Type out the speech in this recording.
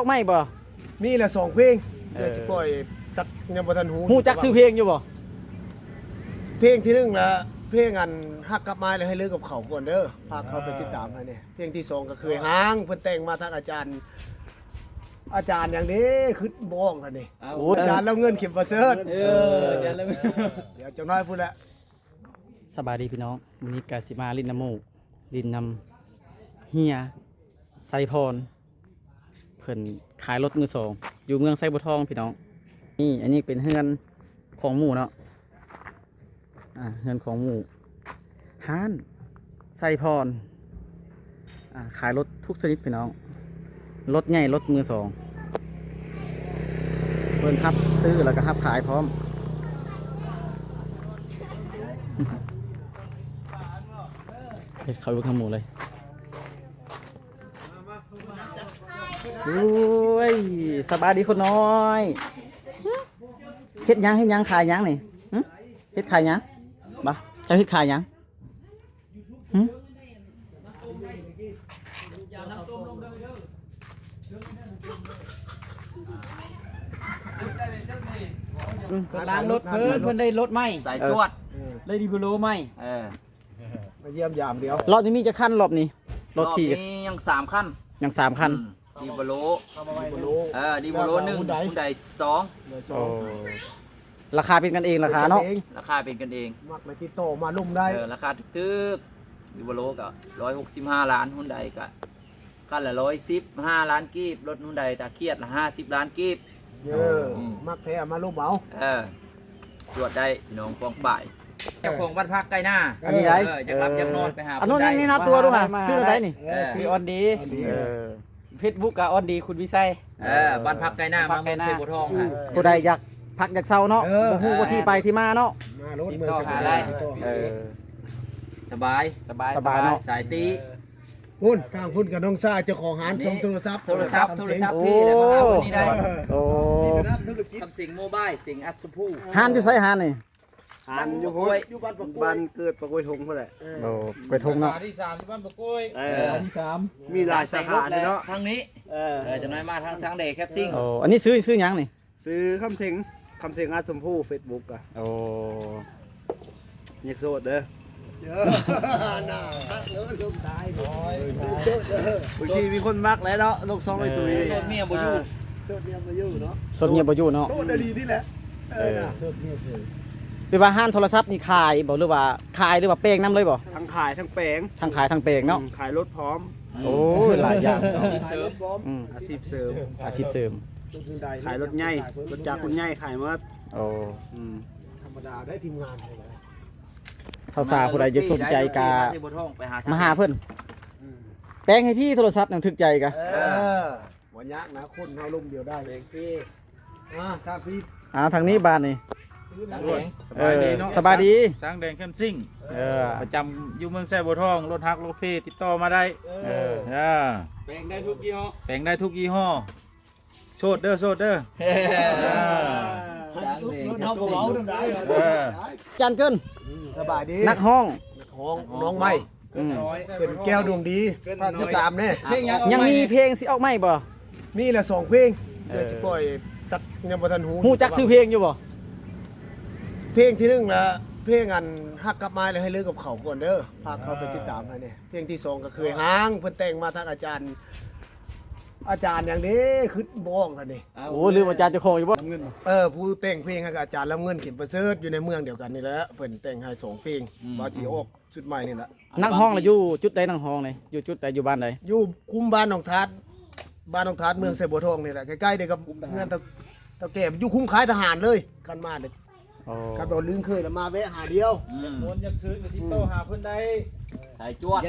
ອອກໃໝ່ບໍ່? ມີລະສອງເພງ ເອີ ດຽວຊິປ່ອຍ ຈັກຍັງບໍ່ທັນຮູ້ ຮູ້ຈັກຊື່ເພງຢູ່ບໍ່? ເພງທີໜຶ່ງລະ ເພງອັນ ຮັກກັບມາແລ້ວໃຫ້ເລີກກັບເຂົາກ່ອນເດີ ຝາກເຂົາໄປຕິດຕາມໃຫ້ແດ່. ເພງທີສອງກໍເຄີຍຮ້າງ ເພິ່ນແຕ່ງມາທາງອາຈານ ອາຈານຫຍັງເດ້ ຄິດບໍ່ອອກລະນີ້ ເອົາ ໂອ້ ອາຈານລຳເງິນ ເຂັມປະເສີດ ເອີ ອາຈານລຳເງິນ ດຽວຈັກໜ້ອຍພຸ້ນແຫຼະ. ສະບາຍດີພີ່ນ້ອງ ມື້ນີ້ກະຊິມາຫຼິ້ນນຳໝູ່ ຫຼິ້ນນຳເຮຍ ໄຊພອນ ເພິ່ນຂາຍລົດມືສອງ ຢູ່ເມືອງໄຊບົວທອງພີ່ນ້ອງ. ນີ້ ອັນນີ້ເປັນເຮືອນຂອງໝູ່ເນາະ ອ່າ ເຮືອນຂອງໝູ່ ຮ້ານໄຊພອນ ອ່າ ຂາຍລົດທຸກຊະນິດພີ່ນ້ອງ ລົດໃຫຍ່ລົດມືສອງ ເພິ່ນຮັບຊື້ແລ້ວກໍຮັບຂາຍພ້ອມ. ເຂົ້າຢູ່ຂ້າງໝູ່ເລີຍ. ໂອ້ຍ ສະບາຍດີຄົນນ້ອຍ ເຮັດຫຍັງ ເຮັດຫຍັງ ຂາຍຫຍັງນີ້? ຫຶ? ເຮັດຂາຍຫຍັງ? ບໍ່ ເຈົ້າເຮັດຂາຍຫຍັງ? ຫຶ? ອືມ ເພິ່ນລ້າງລົດເພິ່ນ ເພິ່ນໄດ້ລົດໃໝ່ ສາຍຈວດ ເອີ ໄດ້ດີເວໂລໃໝ່ ເອີ ມາຢ້ຽມຢາມດຽວ. ລອບນີ້ມີຈັກຄັນລອບນີ້? ລົດທີ່ ລອບນີ້ຍັງສາມຄັນ ຍັງສາມຄັນ ອືມ ດີເວໂລ ດີເວໂລ ເອີ ດີເວໂລໜຶ່ງ ຮຸນໄດສອງ ຮຸນໄດສອງ ໂອ້ ລາຄາເປັນກັນເອງ ລາຄາເນາະ ເປັນກັນເອງ ລາຄາເປັນກັນເອງ ມັກແລ້ວຕິດຕໍ່ມາລົມໄດ້ ເອີ ລາຄາຖືກໆ ດີເວໂລກໍຮ້ອຍຫົກສິບຫ້າລ້ານ ຮຸນໄດກໍ ຄັນລະຮ້ອຍສິບຫ້າລ້ານກີບ ລົດຮຸນໄດຕາຄຽດລະຫ້າສິບລ້ານກີບ ເອີ ອືມ ມັກແທ້ມາລົມເອົາ ເອີ ຈວດໄດ້ພີ່ນ້ອງປ້ອງປາຍ ເຈົ້າຂອງບ້ານພັກໃກ້ໜ້າ ອັນນີ້ໄດ ເອີ ຢາກຫຼັບຢາກນອນໄປຫາ ອັນນັ້ນ ເພິ່ນໄດ້ ແນະນຳຕົວດູຫາ ຊື່ໃດນີ້? ເອີ ຊື່ອອນດີ ເອີ ເຟສບຸກກໍອອນດີຄຸນວິໄຊ ເອີ ບ້ານພັກໃກ້ໜ້າ ມາເມືອງໄຊບົວທອງ ຜູ້ໃດຢາກພັກຢາກເຊົາເນາະ ເອີ ບໍ່ຮູ້ວ່າທີ່ໄປທີ່ມາເນາະ ມາໂລດ ຕິດຕໍ່ຫາໄດ້ ເອີ ສະບາຍ ສະບາຍ ສະບາຍເນາະ ສາຍຕີ ພຸ້ນ ທາງພຸ້ນກໍນ້ອງຊາຍເຈົ້າຂອງຮ້ານ ນີ້ ສົ່ງໂທລະສັບ ໂທລະສັບ ໂທລະສັບພີ້ແຫຼະ ມາຫາຄົນນີ້ໄດ້ ໂອ້ ມີແຕ່ນັກທຸລະກິດ ຄຳສິງໂມບາຍ ສິງອັດສະພູ ຮ້ານຢູ່ໃສຮ້ານນີ້? ຮ້ານຢູ່ພຸ້ນ ຢູ່ບ້ານປາກກ້ວຍ ບ້ານເກີດປາກກ້ວຍທົ່ງພຸ້ນແຫຼະ ເອີ ໂອ້ ປາກກ້ວຍທົ່ງເນາະ ສາຂາທີສາມຢູ່ບ້ານປາກກ້ວຍ ເອີ ສາຂາທີສາມ ມີຫຼາຍສາຂາເລີຍເນາະ ທາງນີ້ ເອີ ເອີ ຈັກໜ້ອຍມາທາງຊ້າງແດແຄັບຊິງ ໂອ້ ອັນນີ້ຊື່ ຊື່ຫຍັງນີ້? ຊື່ຄຳເສັງ ຄຳເສັງອາດຊົມພູ ເຟສບຸກກະ ໂອ້ ຍັງໂສດເດີ ໜ້າຮັກເດີ ລົງຕາຍ ໂອ້ຍ ໂສດເດີ ບາງທີມີຄົນມັກແຫຼະເນາະ ລົງຊ່ອງໄອ້ຕຸ້ຍ ເອີ ໂສດເມຍບໍ່ຢູ່ ເອີ ໂສດເມຍບໍ່ຢູ່ເນາະ ໂສດເມຍບໍ່ຢູ່ເນາະ ໂສດອີ່ຫຼີນີ້ແຫຼະ ເອີ ເອີ ໂສດເມຍເສີມ ແປວ່າຮ້ານໂທລະສັບນີ້ຂາຍບໍ່ ຫຼືວ່າຂາຍ ຫຼືວ່າແປງນຳເລີຍບໍ່? ທັງຂາຍທັງແປງ ທັງຂາຍທັງແປງເນາະ ອືມ ຂາຍລົດພ້ອມ ໂອ້ຍ ຫຼາຍຢ່າງເນາະ ອາຊີບເສີມ ອືມ ອາຊີບເສີມ ອາຊີບເສີມ ຂາຍລົດໃຫຍ່ ລົດຈັກ ລົດໃຫຍ່ຂາຍໝົດ ໂອ້ ອືມ ທຳມະດາໄດ້ທີມງານ ສາວໆ ຜູ້ໃດຢາກສົນໃຈກະມາຫາເພິ່ນ ອືມ ແປງໃຫ້ພີ້ ໂທລະສັບຫຍັງຖືກໃຈກະ ເອີ ບໍ່ຍາກນະ ຄົນເຮົາລົມດຽວໄດ້ ແປງພີ້ ອ່າ ທາງພີ້ ອ່າ ທາງນີ້ບາດນີ້ ສາງແດງ ສະບາຍດີເນາະ ເອີ ສະບາຍດີ ສາງແດງແຄມຊິງ ເອີ ປະຈຳຢູ່ເມືອງໄຊບົວທອງ ລົດຮັກລົດເພ ຕິດຕໍ່ມາໄດ້ ເອີ ເອີ ເອີ ແປງໄດ້ທຸກຍີ່ຫໍ້ ແປງໄດ້ທຸກຍີ່ຫໍ້ ໂສດເດີ ໂສດເດີ ເອີ ສາງແດງແຄມຊິງ ເອີ ຈັນເກີນ ອືມ ສະບາຍດີ ນັກຮ້ອງ ນັກຮ້ອງ ນ້ອງໃໝ່ ອືມ ເປັນແກ້ວດວງດີ ຝາກຕິດຕາມແດ່ ຍັງມີເພງຊິອອກໃໝ່ບໍ່? ມີລະສອງເພງ ເອີ ດຽວຊິປ່ອຍ ຈັກຍັງບໍ່ທັນຮູ້ ຮູ້ຈັກຊື່ເພງຢູ່ບໍ່? ເພງທີໜຶ່ງລະ ເພງອັນ ຮັກກັບມາແລ້ວໃຫ້ເລີກກັບເຂົາກ່ອນເດີ ຝາກເຂົາໄປຕິດຕາມໃຫ້ແດ່. ເພງທີສອງກໍເຄີຍຮ້າງ ເພິ່ນແຕ່ງມາທາງອາຈານ ອາຈານຫຍັງເດ້ ຄິດບໍ່ອອກລະນີ້ ໂອ້ ລືມອາຈານເຈົ້າຂອງຢູ່ບໍ່? ເອີ ຜູ້ແຕ່ງເພງໃຫ້ກັບອາຈານລຳເງິນ ເຂັມປະເສີດ ຢູ່ໃນເມືອງດຽວກັນນີ້ແຫຼະ ເພິ່ນແຕ່ງໃຫ້ສອງເພງ ອືມ ວ່າຊິອອກຊຸດໃໝ່ນີ້ລະ ນັກຮ້ອງລະຢູ່ຈຸດໃດ? ນັກຮ້ອງນີ້ຢູ່ຈຸດໃດ? ຢູ່ບ້ານໃດ? ຢູ່ຄຸ້ມບ້ານໜອງທາດ ບ້ານໜອງທາດ ເມືອງໄຊບົວທອງນີ້ແຫຼະ ໃກ້ໆ ເດີກັບເຮືອນເຖົ້າ ເຖົ້າແກ່ ຢູ່ຄຸ້ມຄ້າຍທະຫານເລີຍ ຄັນມານີ້ ໂອ້ ຄັນບໍ່ລືມເຄີຍລະມາແວະຫາດຽວ ອືມ ຢາກມ່ວນຢາກຊື່ນກໍຕິດຕໍ່ຫາເພິ່ນໄດ້ ສາຍຈວດ.